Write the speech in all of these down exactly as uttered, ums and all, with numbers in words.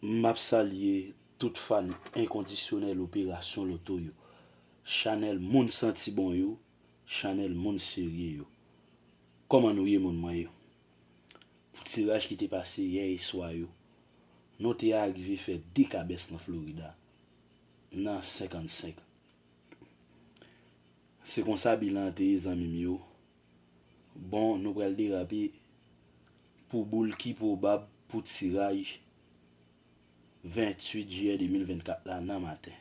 M ap salye tout fan enkondisyonèl operasyon loto yo, chanèl moun santi bon yo, chanèl moun serye yo. Kòman nou ye, moun mwen yo? Pou tiraj ki te pase yè e swa yo, nou te arive fè de kabès nan Florida, nan senkannsenk. Se konsa bilan an te ye, zanmi m yo. Bon, nou pral derape pou boul ki pwobab pou tiraj venntuit jiyè de mil vennkat la nan maten.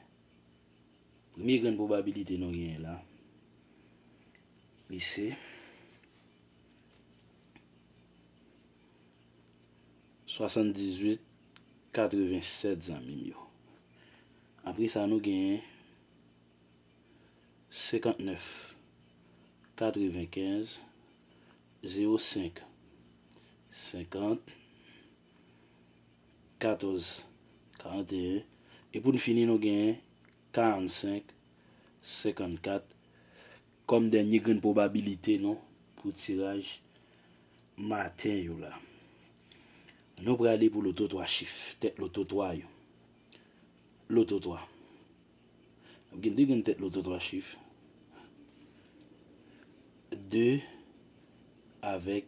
Premye grenn pwobabilite nou genyen la, li se swasanndizuit katrevensèt, zanmi m yo. Apre sa, nou genyen senkantnèf, katrevenkenz, zewo senk, senkant, katòz, karanteyen. E pou n fini, nou genyen karannsenk, senkannkat kòm dènye grenn pwobabilite nou pou tiraj maten yo la. Nou prale pou loto twa chif, tèt loto twa yo. Loto twa. N ap gen de grenn tèt loto twa chif. De avèk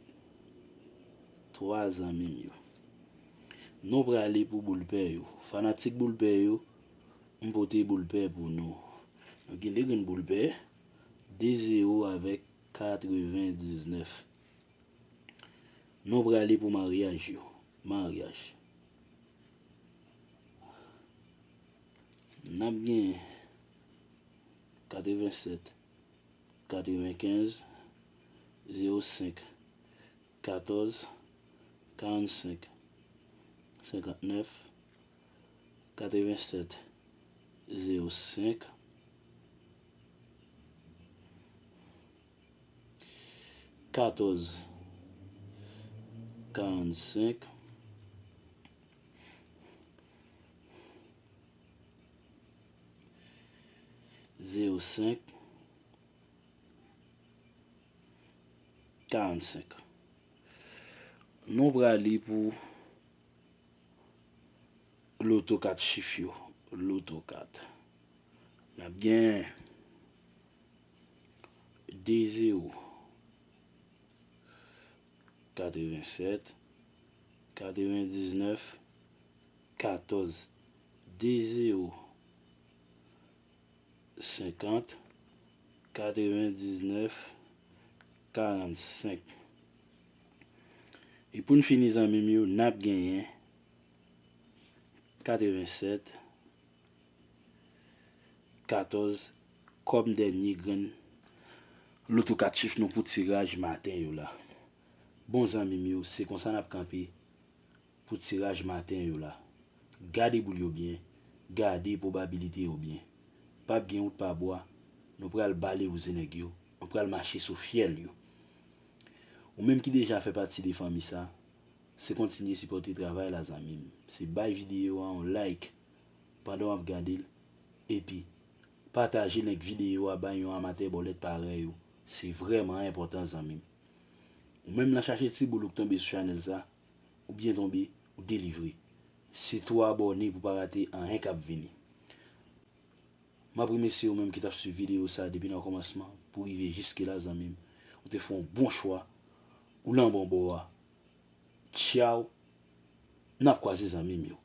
twa, zanmi m yo. Nou prale pou boul pè yo. Fanatik boul pè yo, m pote boul pè pou nou. Nou gen de grenn boul pè, de zewo avèk katrevendiznèf. Nou prale pou maryaj yo. Maryaj. N ap gen katrevensèt, katrevenkenz, zewo senk, katòz, karannsenk, senkantnèf, katrevensèt, zewo senk, katòz, karannsenk, zewo senk, karannsenk. Nou prale pou loto kat chif yo. Loto kat. N ap gen de zewo, katrevensèt, katrevendiznèf, katòz, de zewo, senkant, katrevendiznèf, karannsenk. E pou n fini, zanmi m yo, n ap genyen katrevensèt, katòz kòm dènye grenn loto kat chif nou pou tiraj maten yo la. Bon, zanmi m yo, se konsa n ap kanpe pou tiraj maten yo la. Gade boul yo byen, gade pwobabilite yo byen. P ap gen wout pa bwa, nou pral bale wouze nèg yo, nou pral mache sou fyèl yo. Ou menm ki deja fè pati de fanmi sa, se kontinye sipòte travay la, zanmi m. Se bay videyo a yon like pandan w ap gade l, epi pataje link videyo a bay yon amatè bòlèt parèy ou. Se vrèman enpòtan, zanmi m. Ou menm nan chache ti boul ou k tonbe sou chanèl sa, ou byen tonbe, ou delivre. Se tou abòne pou pa rate anyen k ap vini. M ap remèsye ou menm ki t ap swiv videyo sa depi nan kòmansman pou rive jiske la, zanmi m. Ou te fè yon bon chwa. Ou lan bon bò a. Tchaw. N ap kwaze, zanmi m yo.